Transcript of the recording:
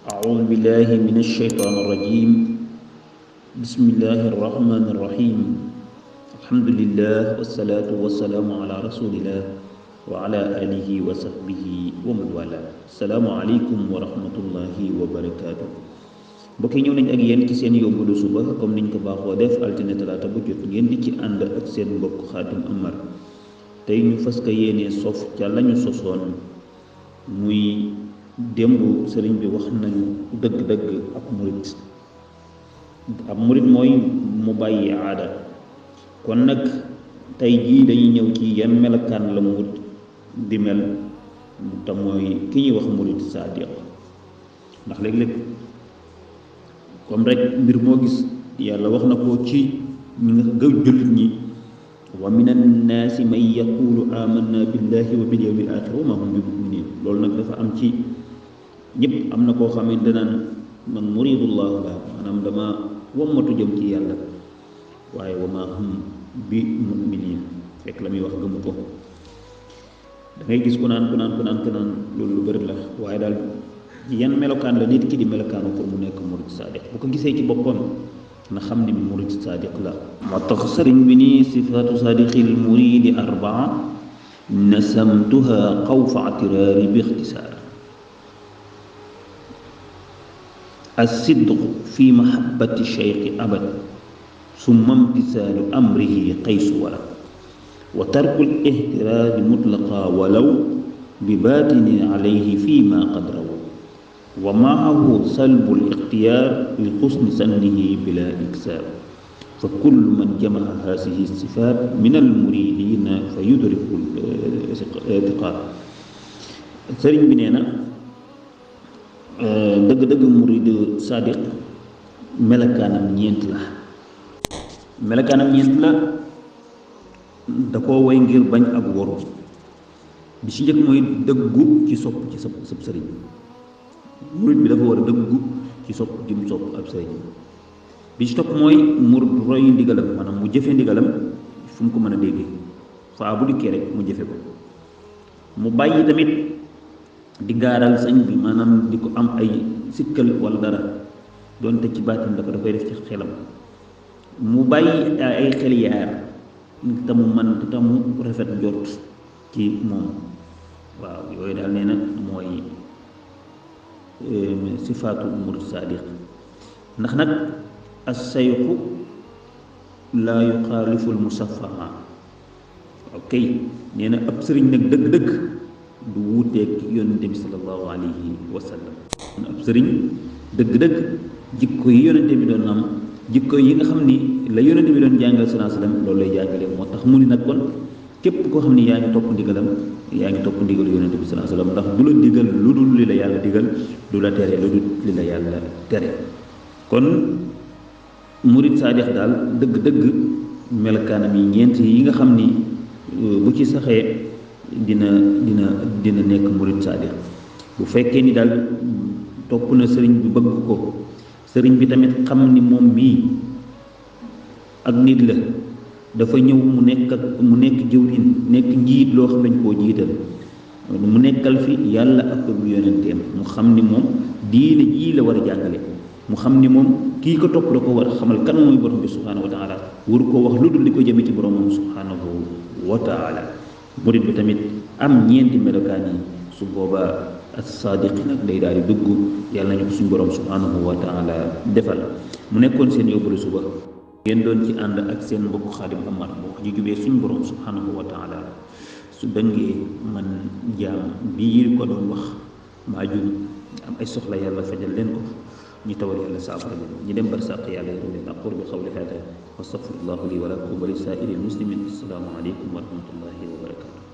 أعوذ بالله من الشيطان الرجيم. بسم الله الرحمن الرحيم. الحمد لله والصلاة والسلام على رسول الله وعلى آله وصحبه ومن والاه. السلام عليكم ورحمة الله وبركاته. mbokk yi ñëw nañ ak yéen ci seen yóbbalu suba comme niñ ko baaxoo def altine talaata bu jot ngeen di ci ànd ak seen mbokk Xaadim Amar. tey ñu fas ko yéenee sof ca lañu sosoon muy démb sëriñ bi wax nañu dëgg-dëgg ab murit mooy mu bàyyi aada. kon nag tey jii dañuy ñëw ci yan melokaan la murit di mel te mooy ki ñuy wax murit saadiq. ndax léeg-léeg comme rek mbir moo gis yàlla wax na ko ci ñi nga gëw jullit ñi, wa min annaasi man yaqulu amanna billahi wa bil yawmil axir wa ma hum bi muminin. loolu nag dafa am ci ñëpp. am na koo xamante naan man muridullah la, maanaam dama wammatu jëm ci yàlla, waaye wa ma hum bi muminin fekk la muy wax gëmu ko. da ngay gis ku naan loolu lu bëri la. waaye daal yan melokaan la nit ki di melokaanu pour mu nekk murid sadiq. bu ko gisee ci boppam na xam ni murid sadiq la. moo tax sëriñ bi ni sifaatu sadiqil muridi arbaa nasamtuha xawfa atiraari bi ixtisaar. الصدق في محبة الشيخ أبد ثم امتثال أمره قيس ولد وترك الاحتراز مطلقا ولو بباطن عليه فيما قد روى ومعه سلب الاختيار لحسن سنه بلا إكساب فكل من جمع هذه الصفات من المريدين فيدرك الاعتقاد. سرين بنينا dëgg-dëgg murid sadiq melakaanam ñeent la. da koo way ngir bañ ak woru. bi ci njëkk mooy dëggu ci sopp ci sab sëriñ. murid bi dafa war a dëggu ci sopp jëm sopp ab sëriñ. bi ci topp mooy mu roy ndigalam, maanaam mu jëfe ndigalam fu mu ko mën a déggee. faa bu dikkee rek mu jëfe ko. mu bàyyi tamit di gaaral sañ bi, maanaam di ko am ay sikkal wala dara doonte ci baatin da koy def ci xelam. mu bàyyi ay xel yaar te mu man te mu rafet njort ci moom. waaw yooyu daal nee na mooy sifaatu murid sadiq. ndax nag as-sayxu laa yuxaalifu al-musaffaha. ok nee na ab sëriñ nag dëgg-dëgg du wuuteeg yonente bi sallallahu alayhi wa sallam. ab sëriñ dëgg-dëgg jikko yi yonente bi doon am, jikko yi nga xam ni la yonente bi doon jàngal sallallahu alayhi wa sallam loolu lay jàngale. moo tax mu ni nag kon képp koo xam ni yaa ngi topp ndigalam yaa ngi topp ndigalu yonente bi sallallahu alayhi wa sallam, ndax du la digal lu dul li la yàlla digal, du la tere lu dul li la yàlla tere. kon murid saadix daal dëgg-dëgg melakaanam yi ñeent yi nga xam ni bu ci saxee dina nekk murid sadiq. bu fekkee ni daal topp na sëriñ bi bëgg ko, sëriñ bi tamit xam ni moom mii ak nit la, dafa ñëw mu nekk jëwriñ, nekk njiit loo xam dañ koo jiital, mu nekkal fi yàlla ak lu yonenteem. mu xam ni moom diine jii la war a jàngale, mu xam ni moom kii ko topp da ko war a xamal kan mooy borom bi subhaanahu wa taala, waru ko wax lu dul di ko jëme ci boromam subhaanahu wa taala. murid bi tamit am ñeenti melokaan yi. su boobaa as-sadiq nag day daal di dugg. yàlla nañu ko suñu borom subhanahu wa taala defal. mu nekkoon seen yóbbalu suba, ngeen doon ci ànd ak seen mbokk Xaadim Amar. boo ko jubee suñu borom subhanahu wa taala, su dëngee man jaam bii ko doon wax maa jum am ay soxla yàlla fajal leen ko, ñu tawal yàlla saafara leen, ñu dem barsàq yàlla yërëm leen. aqulu bi qawli hada wa astaghfirullahu li wa lakum wa li saa'iril muslimin. assalaamu aleykum wa rahmatullahi wa barakatuh.